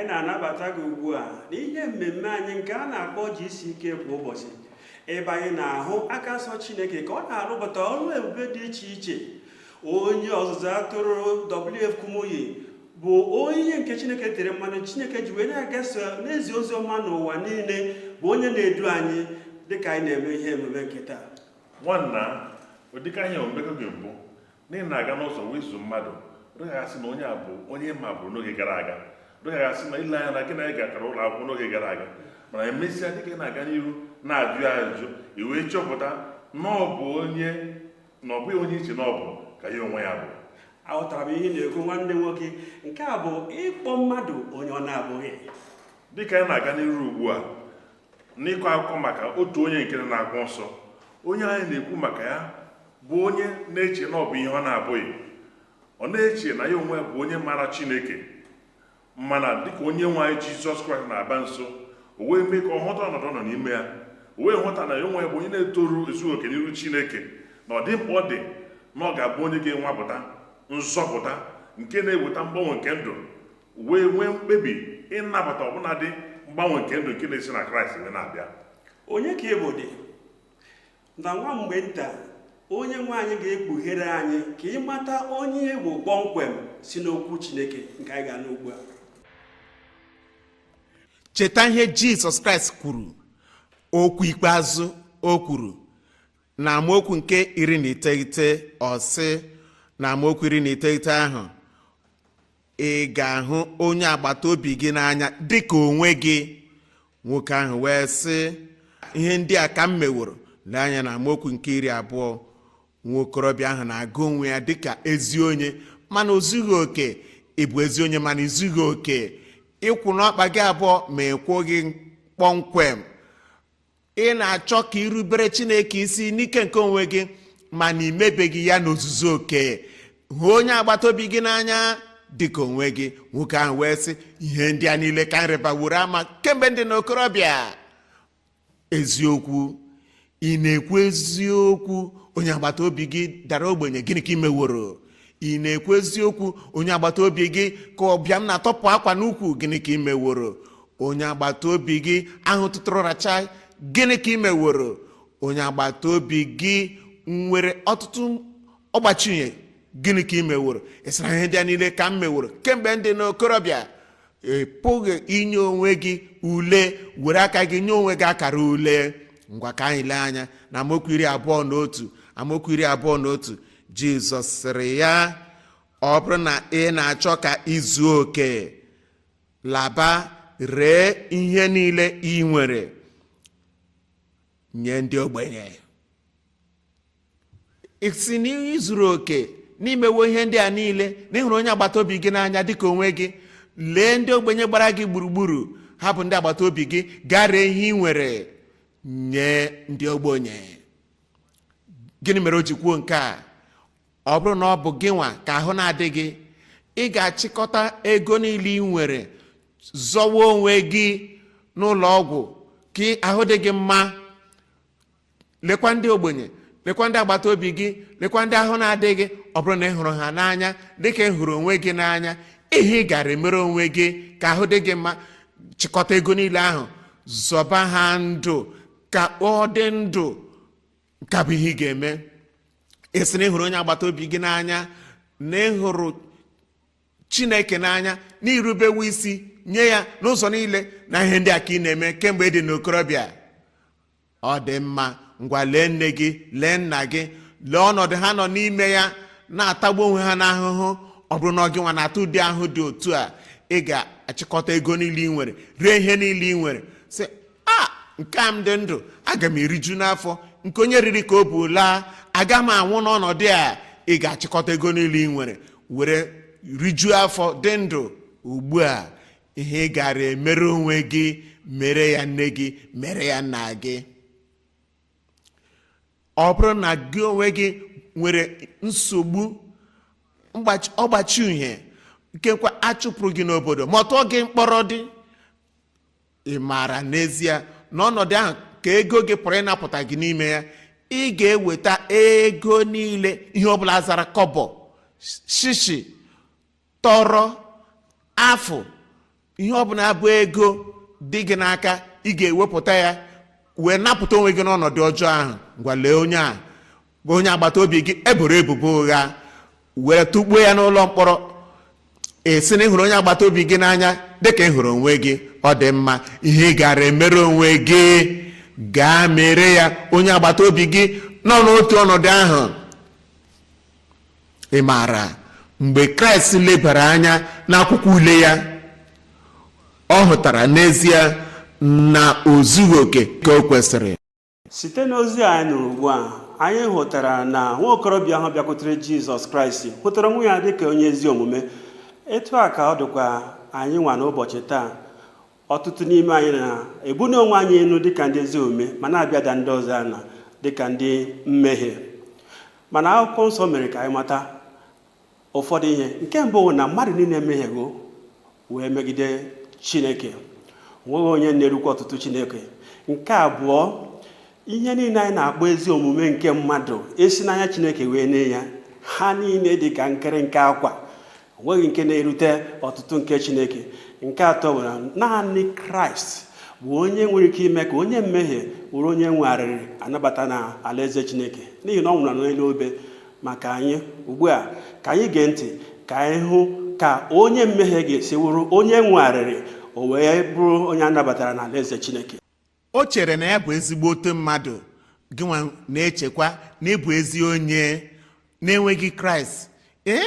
Anyị na-anabata gị ugbu a n'ihe mmemme anyị nke a na-akpọ GCK kwa ụbọchị, ebe anyị na-ahụ aka nsọ Chineke ka ọ na-arụpụta ọrụ ebube dị iche iche. Onye ọzụzụ atụrụ WF Kumuyi bụ onye nke Chineke tere mmanụ, Chineke ji wee na-agaso n'ezi ozi ọma n'ụwa niile, bụ onye na-edu anyị dịka anyị na-eme ihe emume nke taa. Nwanna, ụdịka ihe omego gị mbụ na ị na-aga n'ụzọ wee zuo mmadụ, rịghasị na onye a bụ onye ma bụrụ n'oge gara aga, rịghasị na ile anya na gị na ị gakọrọ ụlọ akwụkwọ n'oge gara aga, mana emesịa, dịka ị na-aga n'ihu na-ajụ ya ajụjụ, i wee chọpụta na ọ bụ onye na ọ bụghị onye iche na ọ bụ ka ya onwe ya bụ. Aghọtara m ihe ị na-ekwu, nwanne nwoke. Nke a bụ ịkpọ mmadụ onye ọ na-abụghị. Dịka anyị na-aga n'iru ugbu a n'ịkọ akụkọ maka otu onye nke nọ n'akwụkwọ nsọ, onye anyị na-ekwu maka ya bụ onye na-eche na ọ bụ ihe ọ na-abụghị. Ọ na-eche na ya onwe ya bụ onye maara Chineke, mana dịka onye nwe anyị Jizọs Kraịst na-aba nso, o wee mee ka ọ hụta ọnọdụ ọ nọ n'ime ya. O wee hụta na ya onwe ya bụ onye na-etoru ezughị oke n'iru Chineke, na ọ dị mkpa ọ dị na ọ ga-abụ onye ga-enwapụta nzọpụta nke na-eweta mgbanwe nke ndụ, wee nwee mkpebi ịnabata ọbụnadị mgbanwe nke ndụ nke na-esi na Kraịst wee na-abịa. Onye ka ị bụ dị na nwa mgbe nta, onye nwe anyị ga-ekpughere anyị ka ị mata onye ị bụ kpọmkwem si n'okwu Chineke nke anyị ga-anụ ugbu a. Cheta ihe Jizọs Kraịst kwuru, okwu ikpeazụ o kwuru na amaokwu nke 19. Ọ sị na amaokwu 19 ahụ, "Ị ga-ahụ onye agbata obi gị n'anya dịka onwe gị." Nwoke ahụ wee sị, "Ihe ndị a ka m meworo." Lee anya na amaokwu nke 20. Nwa okorobịa ahụ na-agụ onwe ya dịka ezi onye, mana o zughị oke. Ị bụ ezi onye, mana izughị oke. Ịkwụ n'ọkpa gị abụọ, ma ịkwụghị kpọmkwem. Ị na-achọ ka irubere Chineke isi n'ike nke onwe gị, mana imebeghị ya n'ozuzu oke. Hụ onye agbata obi gị n'anya dịka onwe gị. Nwoke ahụ wee sị, "Ihe ndị a niile ka m rịbaworo ama kemgbe ndị na okorobịa." Eziokwu, ị na-ekwu eziokwu. Onye agbata obi gị dara ogbenye, gịnị ka ị meworo? Ị na-ekwu eziokwu. Onye agbata obi gị ka ụbịam na-atọpụ akwa n'ukwu, gịnị ka ị meworo? Onye agbata obi gị ahụ tụtụrụ racha, gịnị ka ị meworo? Onye agbata obi gị nwere ọtụtụ ọgbachinye, gịnị ka ị meworo? Ị sịra, "Ihe ndị a niile ka m meworo kemgbe ndị n'okorobịa." Ị pụghị inye onwe gị ule, were aka gị nye onwe gị akara ule. Ngwa, ka anyị lee anya na amaokwu 21. Amaokwu 21, Jizọs sịrị ya, "Ọ bụrụ na ị na-achọ ka ị zuo oke, laba ree ihe niile ị nwere nye ndị ogbenye." Isi na ị zuru oke n'imewo ihe ndị a niile, na ịhụrụ onye agbata obi gị n'anya dịka onwe gị, lee ndị ogbenye gbara gị gburugburu, ha bụ ndị agbata obi gị, gaa ree ihe ị nwere nye ndị ogbenye. Gịnị mere o ji kwuo nke a? Ọ bụrụ na ọ bụ gị nwa ka ahụ na-adịghị, ị ga-achịkọta ego niile ị nwere, zọwa onwe gị n'ụlọ ọgwụ ka ahụ dị gị mma. Lekwa ndị ogbenye, lekwa ndị agbata obi gị, lekwa ndị ahụ na-adịghị. Ọ bụrụ na ị hụrụ ha n'anya dịka ị hụrụ onwe gị n'anya, ihe ị gara emere onwe gị ka ahụ dị gị mma, chịkọta ego niile ahụ, zọba ha ndụ ka ọ dị ndụ. Nke a bụ ihe ị ga-eme. Ị sị na ị hụrụ onye agbata obi gị n'anya, na ị hụrụ Chineke n'anya, na irubewe isi nye ya n'ụzọ niile, na ihe ndị a ka ị na-eme kemgbe ị dị n'okorobịa. Ọ dị mma. Ngwa, lee nne gị, lee nna gị, lee ọnọdụ ha nọ n'ime ya, na-atagbu onwe ha n'ahụhụ. Ọ bụrụ na ọ gị nwa na-ata ụdị ahụ dị otu a, ị ga-achịkọta ego niile ị nwere, ree ihe niile ị nwere, sị, "A, nke a m dị ndụ, aga m eriju n'afọ. Nke onye riri ka o bu laa. Aga m anwụ n'ọnọdụ a." Ị ga-achịkọta ego niile ị nwere were rijuo afọ, dị ndụ ugbu a. Ihe ị gara emere onwe gị, mere ya nne gị, mere ya nna gị. Ọ bụrụ na gị onwe gị nwere nsogbu ọgbachi uhie, nkekwa achụpụrụ gị n'obodo ma ọ tụọ gị mkpọrọ, dị ị maara n'ezie na ọnọdụ ahụ ka ego gị pụrụ ịnapụta gị n'ime ya, ị ga-eweta ego niile, ihe ọbụla zara kọbọ, shishi, tọrọ afọ, Ihe ọbụla bụ ego dị gị n'aka, ị ga-ewepụta ya wee napụta onwe gị n'ọnọdụ ọjọọ ahụ. Ngwa, lee onye a bụ onye agbata obi gị eboro ebubo ụgha were tụgbuo ya n'ụlọ mkpọrọ. Ị sị na ị hụrụ onye agbata obi gị n'anya dịka ị hụrụ onwe gị. Ọ dị mma, ihe ị gara emere onwe gị, gaa mere ya onye agbata obi gị nọ n'otu ọnọdụ ahụ. Ị maara, mgbe Kraịst lebara anya n'akwụkwọ ule ya, ọ hụtara n'ezie na o zughị oke ka o kwesịrị. Site n'ozi anyị nụrụ ugbu a, anyị hụtara na nwa okorobịa ahụ bịakwutere Jizọs Kraịst hụtara onwe ya dịka onye ezi omume. Etu a ka ọ dịkwa anyị nwa n'ụbọchị taa. Ọtụtụ n'ime anyị na-ebuli onwe anyị elu dịka ndị ezi omume, ma na-abịada ndị ọzọ ana dịka ndị mmehie. Mana akwụkwọ nsọ mere ka anyị mata ụfọdụ ihe. Nke mbụ bụ na mmadụ niile emehiego wee megide Chineke, onweghị onye na-erukwa ọtụtụ Chineke. Nke abụọ, ihe niile anyị na-akpọ ezi omume nke mmadụ esi n'anya Chineke wee nee ya, ha niile dị ka nkịrịnka akwa, onweghị nke na-erute ọtụtụ nke Chineke. Nke atọ bụ na naanị Kraịst bụ onye nwere ike ime ka onye mmehie wụrụ onye nwegharịrị anabata na alaeze Chineke, n'ihi na ọ nwụrụ n'elu obe maka anyị. Ugbu a, ka anyị gee ntị ka anyị hụ ka onye mmehie ga-esi wụrụ onye nwegharịrị, o wee bụrụ onye anabatara na alaeze Chineke. O chere na ya bụ ezigbo otu mmadụ. Gị nwa na-echekwa na ịbụ ezi onye na-enweghị Kraịst? Ee,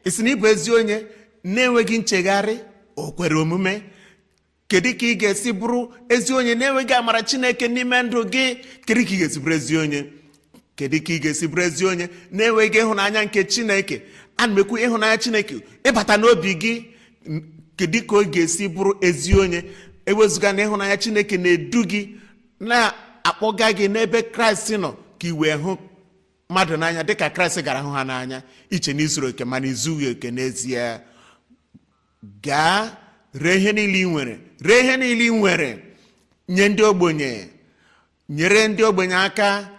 ị sị na ịbụ ezi onye na-enweghị nchegharị? O kwere omume? Kedu ka ị ga-esi bụrụ ezi onye na-enweghị amara Chineke n'ime ndụ gị? Kedu ka ị ga-esi bụrụ ezi onye? Kedu ka ị ga-esi bụrụ ezi onye na-enweghị ịhụnanya nke Chineke? Ana m ekwu ịhụnanya Chineke ịbata n'obi gị. Kedu ka ọ ga-esi bụrụ ezi onye ewezụga na ịhụnanya Chineke na-edu gị, na-akpọga gị n'ebe Kraịst nọ, ka ị wee hụ mmadụ n'anya dịka Kraịst gara hụ ha n'anya? Iche na izuru oke, mana izughị oke n'ezie. Gaa ree ihe niile ị nwere, ree ihe niile ị nwere nye ndị ogbenye, nyere ndị ogbenye aka,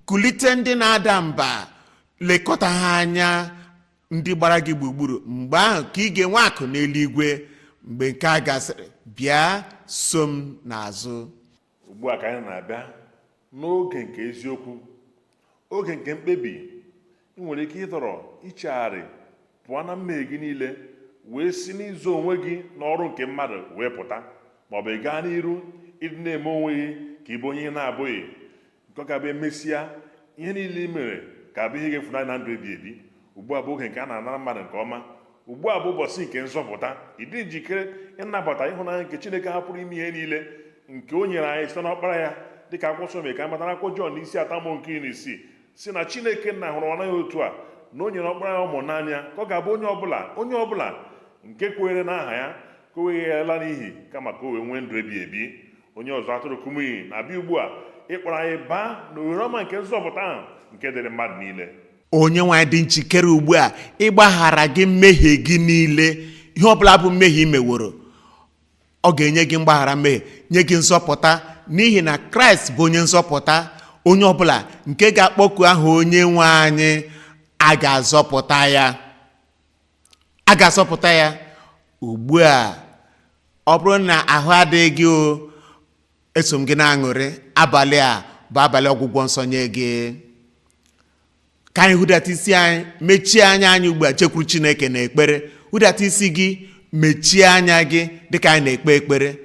kulite ndị na-ada mba, lekọta ha anya, ndị gbara gị gburugburu. Mgbe ahụ ka ị ga-enwe akụ n'eluigwe. Mgbe nke a gasịrị, bịa so m n'azụ. Ugbu a ka anyị na-abịa n'oge nke eziokwu, oge nke mkpebi. Ị nwere ike ịdọrọ ichegharị pụọ na mmehie gị niile, wee si n'izu onwe gị n'ọrụ nke mmadụ wee pụta, ma ọ bụ ị gaa n'iru ịdị na-eme onwe gị ka ị bụ onye ị na-abụghị, nke ọ ga-abụ emesịa, ihe niile ị mere ga-abụ ihe ga-efunarị na ndụ ebi ebi. Ugbu a bụ oge nke a na-anara mmadụ nke ọma. Ugbu a bụ ụbọchị nke nzọpụta. Ị dị njikere ịnabata ịhụnanya nke Chineke hapụrụ ime ihe niile nke o nyere anyị site n'ọkpara ya, dịka akwụkwọ nsọ mere ka anyị mata n'akwụkwọ Jọn n'isi 3 amaokwu nke 16, si na Chineke nna hụrụ ụwa otu a na o nyere ọkpara ya ọ mụrụ naanị ya, ka ọ ga-abụ onye ọbụla nke kwere n'aha ya ka o wee ghara n'ihi, kama ka o wee nwee ndụ ebi ebi. Onye ọzụzụ atụrụ Kumuyi na-abịa ugbu a ịkpọrọ anyị baa n'ohere ọma nke nzọpụta ahụ nke dịrị mmadụ niile. Onye nwe anyị dị njikere ugbu a ịgbaghara gị mmehie gị niile. Ihe ọbụla bụ mmehie ị meworo, ọ ga-enye gị mgbaghara mmehie, nye gị nzọpụta, n'ihi na Kraịst bụ onye nzọpụta. Onye ọbụla nke ga-akpọku aha onye nwe anyị, a ga-azọpụta ya, a ga-azọpụta ya. Ugbu a, ọ bụrụ na ahụ adịghị gị, o eso m gị na-aṅụrị. Abalị a bụ abalị ọgwụgwọ nsọ nye gị. Ka anyị hụdata isi anyị, mechie anya anyị ugbu a, chekwuru Chineke na ekpere. Hụdata isi gị, mechie anya gị dịka anyị na-ekpe ekpere.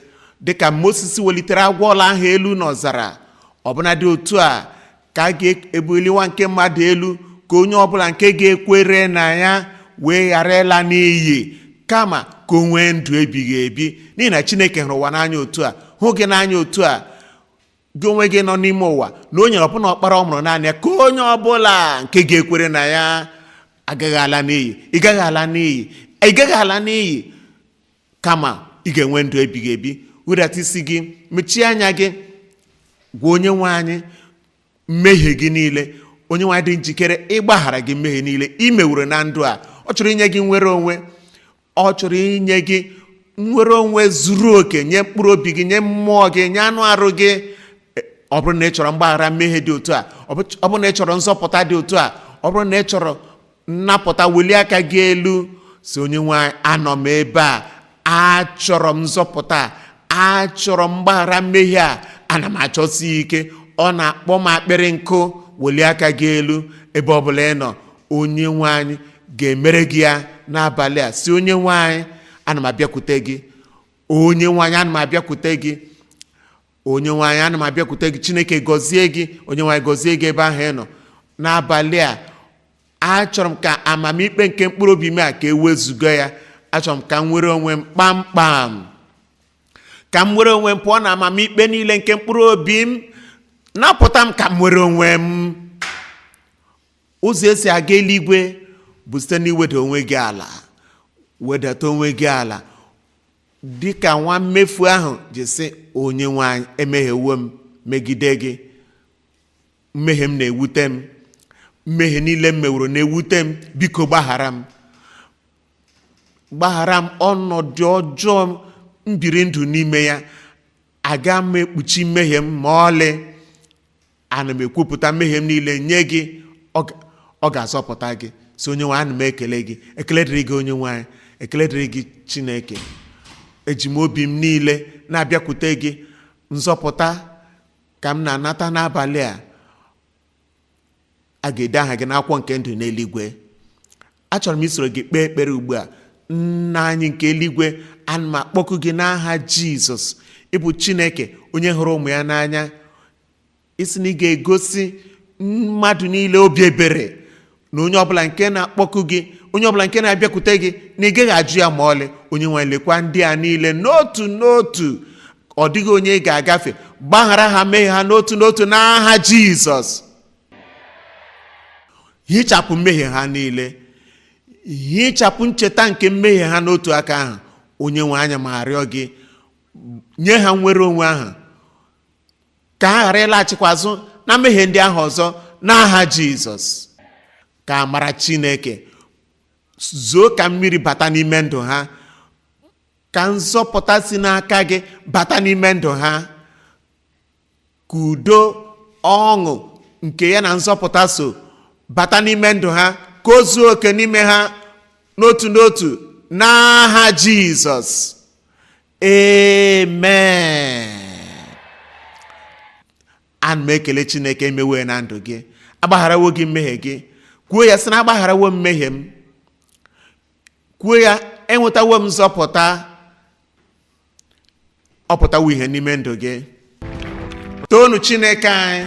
Dịka Moses welitere agwọ ọla ahụ elu n'ọzara, ọbụna dị otu a ka a ga-ebuli nwa nke mmadụ elu, ka onye ọbụla nke ga-ekwere na ya wee ghara ịla n'iyi, kama ka o nwee ndụ ebighị ebi. N'ihi na Chineke hụrụ ụwa n'anya otu a, hụ gị n'anya otu a, gị onwe gị nọ n'ime ụwa, na o nyere ọbụna ọkpara ọ mụrụ naanị ya, ka onye ọbụla nke ga-ekwere na ya agaghị ala n'iyi. Ị gaghị ala n'iyi, ị gaghị ala n'iyi, kama ị ga-enwe ndụ ebighị ebi. Wedata isi gị, mechie anya gị, gwa onye nwe anyị mmehie gị niile. Onye nwe anyị dị njikere ịgbaghara gị mmehie niile ị meworo na ndụ a. Ọ chọrọ inye gị nwere onwe, ọ chọrọ inye gị nnwere onwe zuru oke nye mkpụrụ obi gị, nye mmụọ gị, nye anụ arụ gị. Ọ bụrụ na ị chọrọ mgbaghara mmehie dị otu a, ọ bụrụ na ị chọrọ nzọpụta dị otu a, ọ bụrụ na ị chọrọ nnapụta, welie aka gị elu, si, "Onye nwe anyị, anọ m ebe a." Achọrọ m nzọpụta, achọrọ m mgbaghara mmehie a, ana m achọsi ike, ọ na-akpọ m akpịrị nkụ. Welie aka gị elu ebe ọbụla ị nọ. Onye nwe anyị ga-emere gị ya n'abalị a. Si, "Onye nwe anyị, ana m abịakwute gị. Onye nwe anyị, ana m abịakwute gị. Onye nwe anyị, ana m abịakwute gị." Chineke gọzie gị. Onye nwe anyị gọzie gị ebe ahụ ị nọ n'abalị a. Achọrọ m ka amamikpe nke mkpụrụ obi m a ka e wezụga ya. Achọrọ m ka m nwere onwe m kpamkpam, ka m nwere onwe m pụọ na amamikpe niile nke mkpụrụ obi m. Napụta m ka m nwere onwe m. Ụzọ esi aga eluigwe bụ site n'iweda onwe gị ala. Wedata onwe gị ala dịka nwa mmefu ahụ ji sị, "Onye nwe anyị, emehiewo m megide gị. Mmehie m na-ewute m. Mmehie niile m meworo na-ewute m. Biko gbaghara m, gbaghara m ọnọdụ ọjọọ m biri ndụ n'ime ya. Aga m ekpuchi mmehie m ma ọlị. Ana m ekwupụta mmehie m niile nye gị." Ọ ga-azọpụta gị. Si, "Onye nwe anyị, ana m ekele gị. Ekele dịrị gị, Onye nwe anyị. Ekele dịrị gị, Chineke. Eji m obi m niile na-abịakwute gị. Nzọpụta ka m na-anata n'abalị a." A ga-ede aha gị n'akwụkwọ nke ndụ n'eluigwe. Achọrọ m isoro gị kpee ekpere ugbu a. Nna anyị nke eluigwe, ana m akpọku gị n'aha Jizọs. Ịbụ Chineke onye hụrụ ụmụ ya n'anya. Isi na ị ga-egosi mmadụ niile obi ebere, na onye ọbụla nke na-akpọku gị, onye ọbụla nke na-abịakwute gị, na ị gaghị ajụ ya ma ọlị. Onye nwe, lekwa ndị a niile n'otu n'otu. Ọ dịghị onye ị ga-agafe. Gbaghara ha mmehie ha n'otu n'otu n'aha Jizọs. Hichapụ mmehie ha niile, hichapụ ncheta nke mmehie ha n'otu aka ahụ. Onye nwe anya, ma arịọ gị, nye ha nwere onwe ahụ, ka ha ghara ịlaghachikwa azụ na mmehie ndị ahụ ọzọ n'aha Jizọs. Ka amara Chineke zoo ka mmiri bata n'ime ndụ ha. Ka nzọpụta si n'aka gị bata n'ime ndụ ha. Ka udo, ọṅụ nke ya na nzọpụta so bata n'ime ndụ ha. Ka o zuo oke n'ime ha n'otu n'otu n'aha Jizọs. Amen. Ana m ekele Chineke emewe na ndụ gị. Agbagharawo gị mmehie gị. Kwuo ya, sị na agbagharawo m mmehie m. Kwuo ya, enwetawo m nzọpụta. Ọ pụtawo ihe n'ime ndụ gị. Toonu Chineke anyị.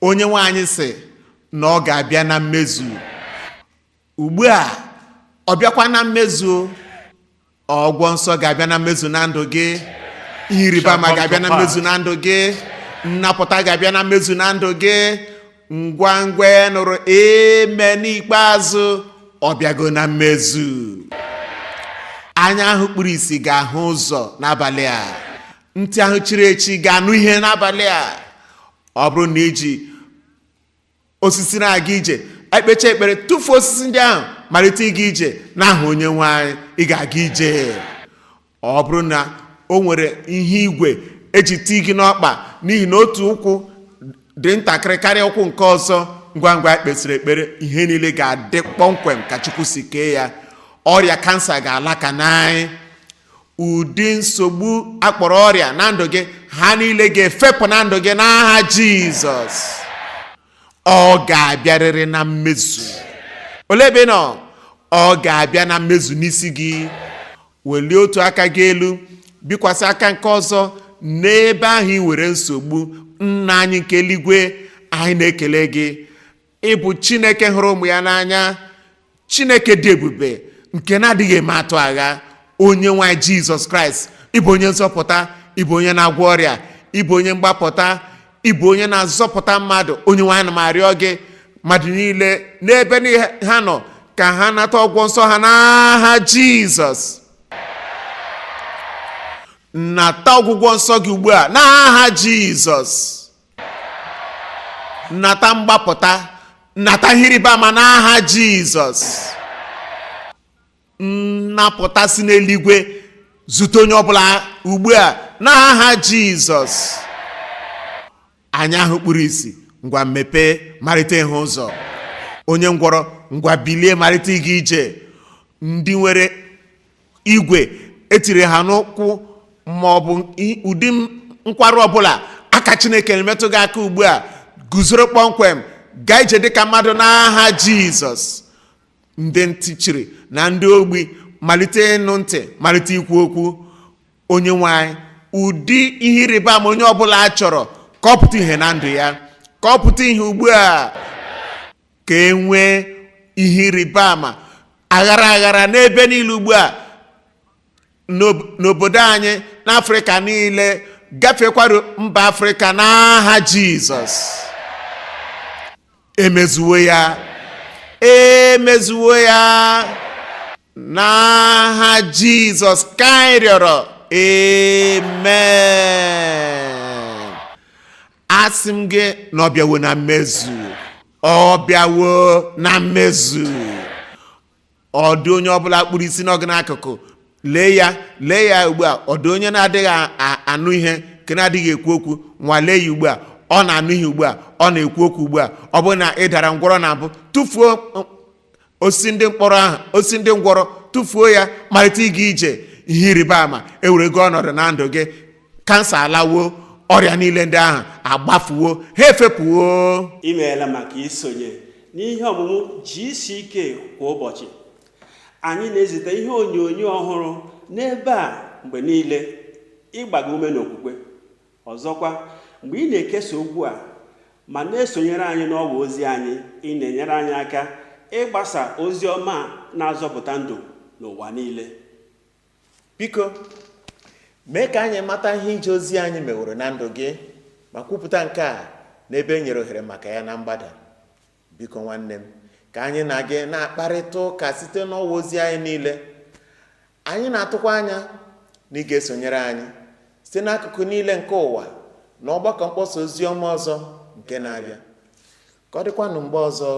Onye nwe anyị sị na ọ ga-abịa na mmezu. Ugbu a ọ bịakwa na mmezu. Ọgwọ nsọ ga-abịa na mmezu na ndụ gị. Ihe ịrịba ama ga-abịa na mmezu na ndụ gị. Nnapụta ga-abịa na mmezu na ndụ gị. Ngwa ngwa ị nụrụ eme n'ikpeazụ, ọ bịago na mmezu. Anya ahụ kpuru isi ga-ahụ ụzọ n'abalị a. Ntị ahụ chiri echi ga-anụ ihe n'abalị a. Ọ bụrụ na iji osisi na-aga ije, ekpecha ekpere, tụfuo osisi ndị ahụ, malite ịga ije n'aha Onye nwe anyị. Ị ga-aga ije. Ọ bụrụ na o nwere ihe igwe eji tii gị n'ọkpa n'ihi na otu ụkwụ dị ntakịrị karịa ụkwụ nke ọzọ, ngwa ngwa ekpesịrị ekpere, ihe niile ga-adị kpọmkwem ka Chukwu si kee ya. Ọrịa kansa ga-ala ka n'anyị. Ụdị nsogbu akpọrọ ọrịa na ndụ gị, ha niile ga-efepụ na ndụ gị n'aha Jizọs. Ọ ga-abịarịrị na mmezu. Olee ebe ị nọ? Ọ ga-abịa na mmezu n'isi gị. Welie otu aka gị elu, bikwasị aka nke ọzọ n'ebe ahụ ị nwere nsogbu. Nna anyị nke eluigwe, anyị na-ekele gị. Ịbụ Chineke hụrụ ụmụ ya n'anya, Chineke dị ebube nke na-adịghị eme atụ agha. Onye nwe anyị Jizọs Kraịst, ịbụ onye nzọpụta, ịbụ onye na-agwọ ọrịa, ịbụ onye mgbapụta, ịbụ onye na-azọpụta mmadụ. Onye nwe anyị, na m arịọ gị, mmadụ niile n'ebe ha nọ, ka ha nata ọgwọ nsọ ha n'aha Jizọs. Nata ọgwụgwọ nsọ gị ugbu a n'aha Jizọs. Nata mgbapụta, nata ihe ịrịba ama n'aha Jizọs. Nnapụta si n'eluigwe zute onye ọbụla ugbu a n'aha Jizọs. Anya ahụ kpuru isi, ngwa mepee, malite ịhụ ụzọ. Onye ngwọrọ, ngwa bilie, malite ịga ije. Ndị nwere igwe etiri ha n'ụkwụ ma ọ bụ ụdị nkwarụ ọbụla, aka Chineke na-emetụ gị aka ugbu a. Guzoro kpọmkwem, gaa ije dịka mmadụ n'aha Jizọs. Ndị ntị chiri na ndị ogbi malite ịnụ ntị, malite ikwu okwu. Onye nwe anyị, ụdị ihe ịrịba ama onye ọbụla chọrọ ka ọ pụta ihe na ndụ ya, ka ọ pụta ihe ugbu a, ka e nwee ihe ịrịba ama aghara aghara n'ebe niile ugbu a, n'obodo anyị, n'Afrịka niile, gafekwara mba Afrịka n'aha Jizọs. Emezuwo ya, emezuwo ya n'aha Jizọs ka anyị rịọrọ, amen. Asị m gị na ọ bịawo na mmezu, ọ bịawo na mmezu. Ọ dị onye ọbụla kpuru isi n'ọgụ n'akụkụ, lee ya, lee ya ugbu a. Ọ dị onye na-adịghị anụ ihe, nke na-adịghị ekwu okwu, nwalee ya ugbu a. Ọ na-anụ ihe ugbu a, ọ na-ekwu okwu ugbu a. Ọ bụrụ na ị dara ngwọrọ na mbụ, tụfuo osisi ndị mkpọrọ ahụ, osisi ndị ngwọrọ, tụfuo ya, malite ịga ije. Ihe ịrịba ama ewerego ọnọdụ na ndụ gị. Kansa alawo, ọrịa niile ndị ahụ agbafuwo, ha efepụwo. Imeela maka isonye n'ihe ọmụmụ GCK kwa ụbọchị. Anyị na-ezite ihe onyonyo ọhụrụ n'ebe a mgbe niile ịgba gị ume n'okwukwe. Ọzọkwa, mgbe ị na-ekesa okwu a ma na-esonyere anyị n'ọwa ozi anyị, ị na-enyere anyị aka ịgbasa ozi ọma a na-azọpụta ndụ n'ụwa niile. Biko mee ka anyị mata ihe ije ozi anyị meworo na ndụ gị, ma kwupụta nke a n'ebe e nyere ohere maka ya na mgbada. Biko nwanne m, ka anyị na gị na-akparịta ụka site n'ọwa ozi anyị niile. Anyị na-atụkwa anya na ị ga-esonyere anyị site n'akụkụ niile nke ụwa na ọgbakọ mkpọsa ozi ọma ọzọ nke na-abịa. Ka ọ dịkwanụ mgbe ọzọ.